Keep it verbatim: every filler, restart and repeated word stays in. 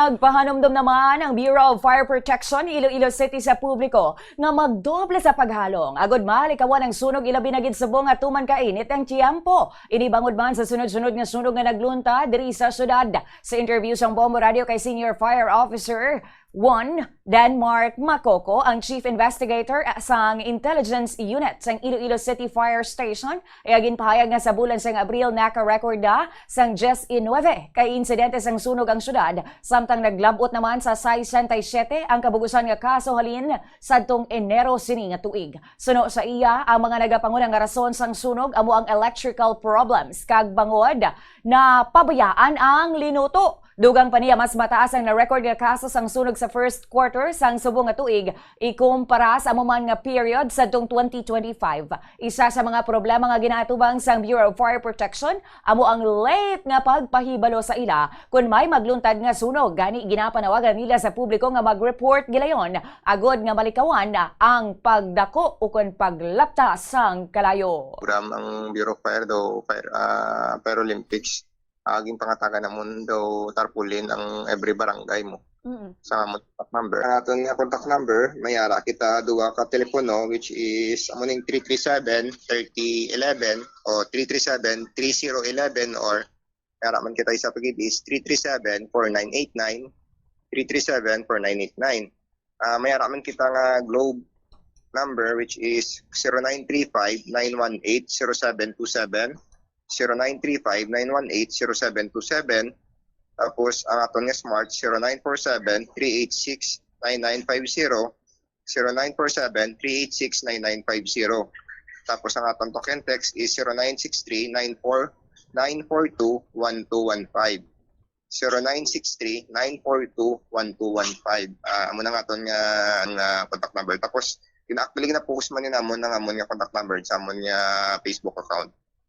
Nagpahanumdom naman ang Bureau of Fire Protection Iloilo City sa publiko nga magdoble sa paghalong agud malikawan ang sunog, ilabi na gid subong nga tuman kainit ang tiyempo. Ini bangod man sa sunod-sunod nga sunog nga naglunta diri sa syudad. Sa interview sang Bombo Radio kay Senior Fire Officer One Denmark Makoko, ang Chief Investigator sang Intelligence Unit sang Iloilo City Fire Station, iya ginpahayag nga sa bulan sang Abril naka-record na sang diyes y nuebe ka insidente sang sunog ang syudad, samtang naglab-ot naman sa sesenta y siyete ang kabug-usan nga kaso halin sadtong Enero sini nga tuig. Suno sa iya, ang mga nagapanguna nga rason sang sunog amo ang electrical problems kag bangod na pabayaan ang linuto. Dugang pa niya, mas mataas ang na-record nga kaso sang sunog sa first quarter sang subong nga tuig ikumpara sa amo man nga period sadtong twenty twenty-five. Isa sa mga problema nga ginaatubang sang Bureau of Fire Protection amo ang late nga pagpahibalo sa ila kon may magluntad nga sunog. Gani, ginapanawagan nila sa publiko nga mag-report gilayon agud nga malikawan ang pagdako ukon paglapta sang kalayo. Program ang Bureau of Fire daw, Fire, ah, Fire Olympics. Ah, ginpangatagan namon daw tarpaulin ang every barangay mo. Mm. Sa amon contact number. Ang aton nga contact number, may ara kita duha ka telepono, which is amo ning three three seven, thirty eleven o three three seven, three zero eleven, or may ara man kita isa pa gid is three three seven, four nine eight nine, three three seven, four nine eight nine. Ah, may ara man kita nga Globe number, which is zero nine three five, nine one eight, zero seven two seven, zero nine three five, nine one eight, zero seven two seven. Tapos ang aton nga Smart, zero nine four seven, three eight six, nine nine five zero, zero nine four seven, three eight six, nine nine five zero. Tapos ang aton token text is zero nine six three, nine four, nine four two, one two one five. Zero nine six three, nine four two, one two one five. Ah, amo na nga aton nga, nga contact number. Tapos, gina-, actually, gina-post man ni namon ang amon nga contact number sa amon nga Facebook account.